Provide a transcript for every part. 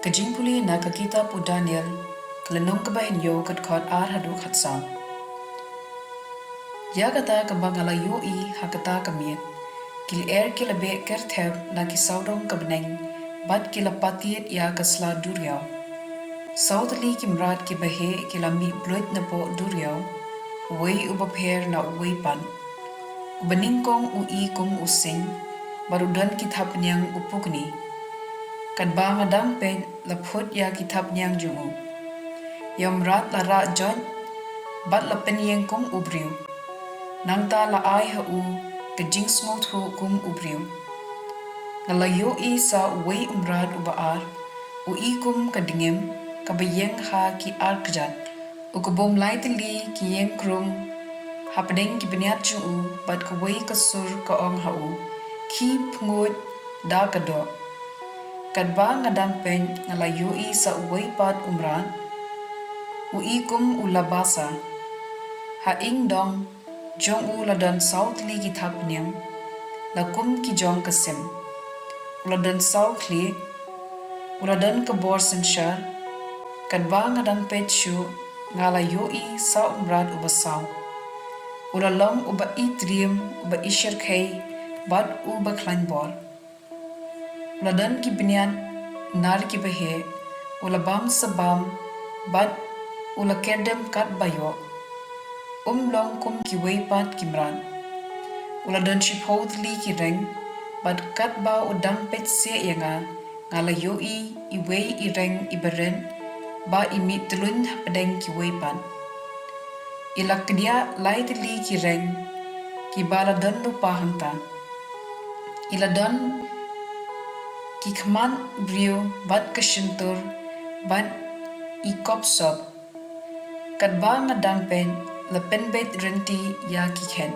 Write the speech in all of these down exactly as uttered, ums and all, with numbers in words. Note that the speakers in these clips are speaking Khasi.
Ka jingpule na ka kitab u Daniel, ka lynnong kaba hynñiew, ka dkhot ar haduh khatsaw. Ïa kata kaba nga la ïohi ha kata ka miet, ki lyer ki la beh kerthep na ki sawdong ka bneng, bad ki la patied ïa ka sla duriaw. Saw tylli ki mrad kiba heh ki la mih bluit napoh duriaw, uwei uba pher na uwei pat. Uba nyngkong u i kum u seng, bad u don ki thapniang u pukni. Katba nga dang peit, la phut ïa ki thapniang jong u. Ïa u mrad la rah joit, bad la pynïeng kum u briew. Nangta la ai ha u ka jingsngewthuh kum u briew. Nga la ïohi sa uwei u mrad uba ar, u i kum ka dngiem, kaba ïeng ha ki ar kjat. U ka bum lai tylli ki ïeng krung hapdeng ki bniat jong u, bad kawei ka sur ka ong ha u, khie pynguid da ka doh. Katba nga dang peit, nga la ïohi sa uwei pat u mrad, u i kum u labasa. Ha ing dong jong u la don saw tylli ki thapniang, la kum ki jong ka sim. U la don saw khlieh, u la don ka bor synshar. Katba nga dang peit shuh, nga la ïohi sa u mrad uba saw. U la long uba i triem, uba i shyrkhei, bad uba khlaiñ bor. U la don ki bniat nar kiba heh, u la bam sa bam, bad u la kyrdem katba ïoh. Um long kum kiwei pat ki mrad. U la don shiphew tylli ki reng, bad katba u dang peit sieh ïa nga, nga la ïohi iwei i reng iba rit, ba i mih tylluiñ hapdeng kiwei pat. I la kdiah lai tylli ki reng, kiba la don lypa hangta. I la don ki khmat briew bad ka shyntur, bad i kop sop. Katba nga dang peit, la pynbeit rynti ïa ki khet.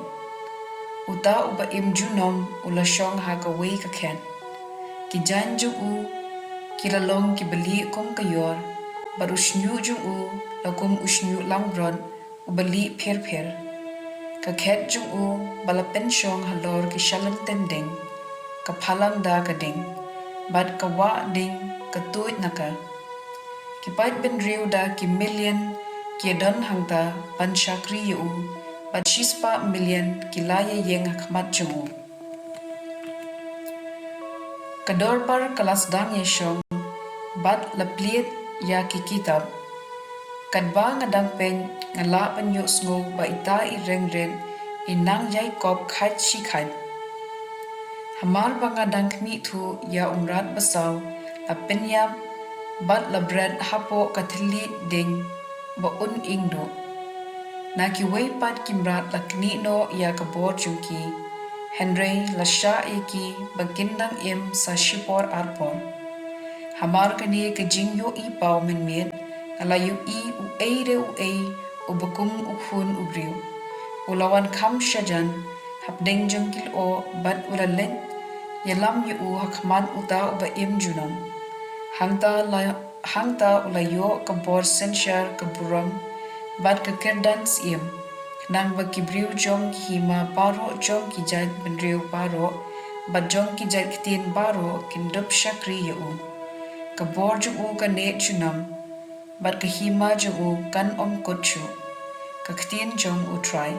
Uta uba im junom u la shong ha kawei ka khet. Ki jaiñ jong u ki la long kiba lieh kum ka ïor, bad u shñiuh jong u la kum u shñiuh langbrot, uba lieh pher pher. Ka khet jong u ba la pynshong halor ki shalynten ding, ka phalang da ka ding, bad ka wah ding ka tuid na ka. Ki paidbynriew da ki million ki ïadon hangta ban shakri ïa u, bad shispah million ki la ïaïeng ha khmat jong u. Ka dorbar ka la sdang ïashong, bad la plied ïa ki kitab. Katba nga dang peit, nga lah ban ïohsngew ba ita i reng rit i nang ïai kop khait shi khait. Hamar ba nga dang khmih thuh ïa u mrad basaw, la pynïap, bad la bret hapoh ka thylliej ding ba un ing duh. Na kiwei pat ki mrad la knieh noh ïa ka bor jong ki, hynrei la shah ïa ki ba kin dang im sa shipor arpor. Hamar kane ka jingïohi paw mynmiet, nga la ïohi uei re uei uba kum u khun u briew. U la wan kham shajan hapdeng jong ki lyoh, bad u la leit ïalam ïa u ha khmat uta uba im junom. Hangta la, hangta u la ïoh ka bor synshar ka burom bad ka kyrdan syiem, khnang ba ki briew jong ki hima baroh, jong ki jait bynriew baroh, bad jong ki jait ktien baroh kin dup shakri ïa u. Ka bor jong u kan neh junom, bad ka hima jong u kan ym kut shuh. Ka ktien jong U Trai.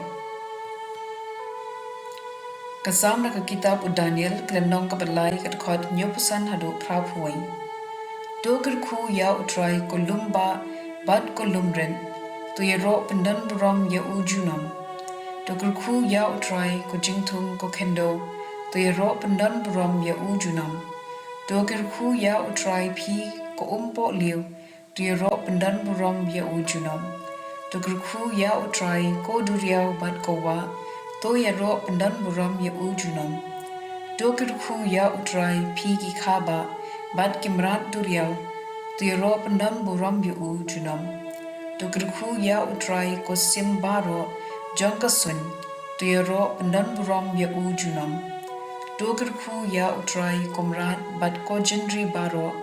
Ka sam na ka kitab u Daniel, ka lynnong kaba lai, ka dkhot hynñiewphew san haduh phraphew wei. To kyrkhu ïa U Trai ko lum bah bad ko lum rit, to ïaroh pyndon burom ïa u junom. To kyrkhu ïa U Trai ko jingthung ko khyndew, to ïaroh pyndon burom ïa u junom. To kyrkhu ïa U Trai phi ko umpohliew, to ïaroh pyndon burom ïa u junom. To kyrkhu ïa U Trai ko duriaw bad ko wah, to ïaroh pyndon burom ïa u junom. To kyrkhu ïa U Trai phi ki kha bah bad ki mrad duriaw, to ïaroh pyndon burom ïa u junom. To kyrkhu ïa U Trai ko sim baroh jong ka suiñ, to ïaroh pyndon burom ïa u junom. To kyrkhu ïa U Trai ko mrad bad ko jingri baroh,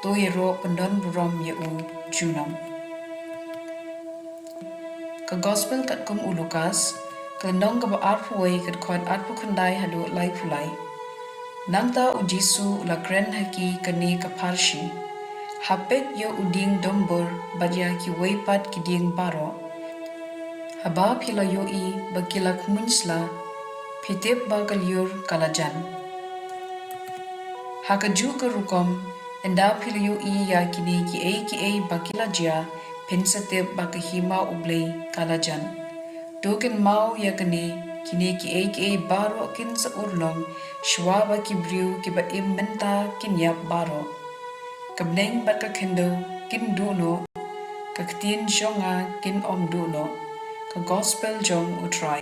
to ïaroh pyndon burom ïa u junom. Ka Gospel katkum u Lukas, ka lynnong kaba arphew wei, ka dkhot arphew khyndai haduh laiphew lai. Nangta u Jisu U la kren ha ki kane ka pharshi: Ha peit ïa u dieng dumbur bad ïa kiwei pat ki dieng baroh. Haba phi la ïohi ba ki la khmuiñ sla, phi tip ba ka lyiur ka la jan. Ha kajuh ka rukom, ynda phi la ïohi ïa kine kiei kiei ba ki la jia, phin sa tip ba ka Hima U Blei ka la jan. To kynmaw ïa kane: kine kiei kiei baroh kin sa urlong shuwa ba ki briew kiba im mynta kin ïap baroh. Ka bneng bad ka khyndew kin duh noh; ka ktien jong nga kin ym duh noh. Ka Gospel jong U Trai.